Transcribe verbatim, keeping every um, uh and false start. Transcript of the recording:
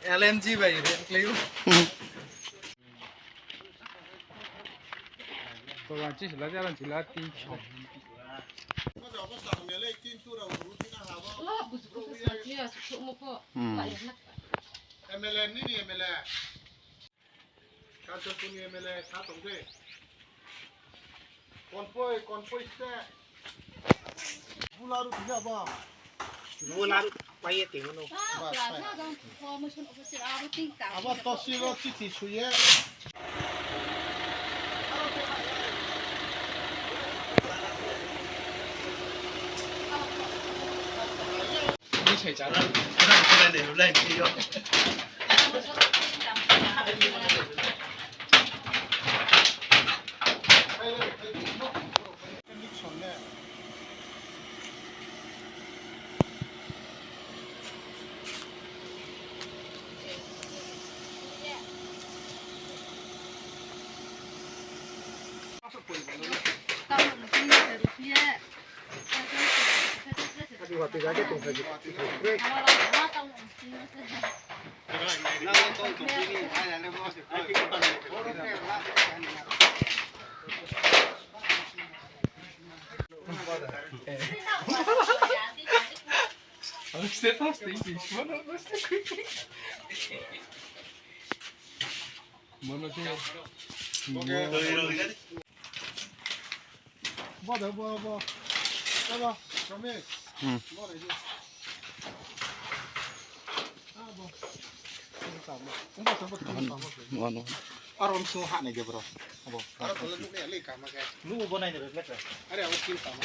L N G bai rent liu. To wanchi sila jalan sila ti. Hmm. M L A nini M L A. Kanchanpurni M L A kha tong de. Konpoi, konpoi se. Bula ru thija ba. Bula ru paiye te mano. Ba, ba. Abo tosi ro chithi suye. Bo de, bo, bo. Bo, bo. Ramesh. Hmm. Bo de, bo. Ah, bo. Bo, bo, bo. Bo, bo. Aro ang sungo ha nai de, bro. Abo. Aro tole nuk ni ali kama ke. Nuk bo nai de, bro. Are, abo skill kama.